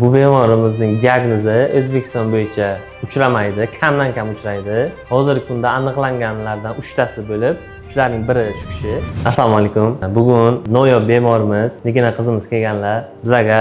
Bu bemorimizning diagnozi O'zbekiston bo'yicha uchramaydi, kamdan kam uchraydi. Hozirgi kunda aniqlanganlardan uchtasi bo'lib, shularning biri shu kishi. Assalomu alaykum. Bugun noyob bemorimiz Nigina qizimiz kelganlar. Bizaga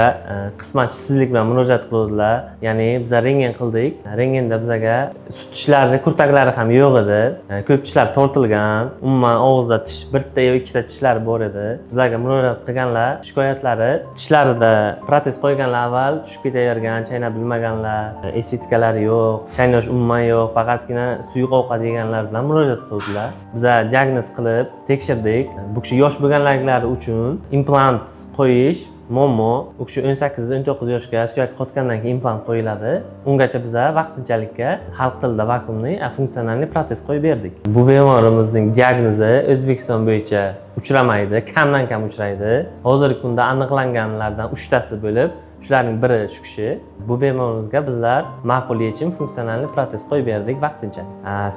qisman tishsizlik bilan murojaat qiluvdilar. Ya'ni biza rentgen qildik. Rentgenda bizaga sut tishlari, kurtaklari ham yo'q edi. Ko'p tishlar tortilgan. Umuman og'izda tish bitta yo ikkita tishlari bor edi. Bizlarga murojaat qilganlar shikoyatlari: tishlarida protez qo'yganlar, avval tushib ketavergan, chaynab bilmaganlar, estetikalari yo'q, chaynash umuman yo'q, faqatgina suyuq ovqat yeganlar bilan murojaat qildilar. Biza diagnoz qilib tekshirdik. Bu kishi yosh bo'lganliklari uchun implant qo'yish muammo. U kishi 18-19 yoshga suyak qotgandan keyin implant qo'yiladi. Ungacha biza vaqtinchalikka, xalq tilida вакуумный, функциональный protez qo'yib berdik. Bu bemorimizning diagnozi O'zbekiston bo'yicha uchramaydi, kamdan kam uchraydi. Hozirgi kunda aniqlanganlardan uchtasi bo'lib, shularning biri shu kishi. Bu bemorimizga bizlar ma'qul yechim, функциональный protez qo'yib berdik vaqtinchalik.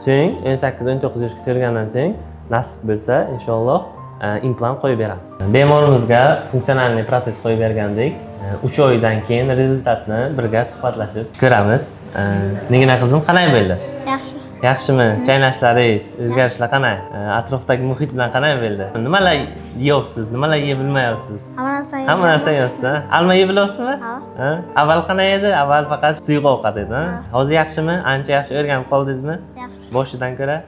So'ng 18-19 yoshga to'lgandan so'ng, nasib bo'lsa, inshaalloh, implant qo'yib beramiz. Bemorimizga функциональный protez qo'yib bergandik. 3 oydan keyin результат ni birga suhbatlashib ko'ramiz. Nigina qizim, qanday bo'ldi? Yaxshi. Yaxshimi? Chaynashlaringiz, o'zgarishlar qanday? Atrofdagi muhit bilan qanday bo'ldi? Nimalar yeyapsiz, nimalar yeya bilmayapsiz? Hamma narsani. Hamma narsa yeyapsiz, ha? Alma yeb bilyapsizmi? Ha. Ha? Avval qanday edi? Avval faqat suyuq ovqat edi, ha? Hozir yaxshimi? Ancha yaxshi o'rganib qoldingizmi? Yaxshi. Boshidan ko'ra?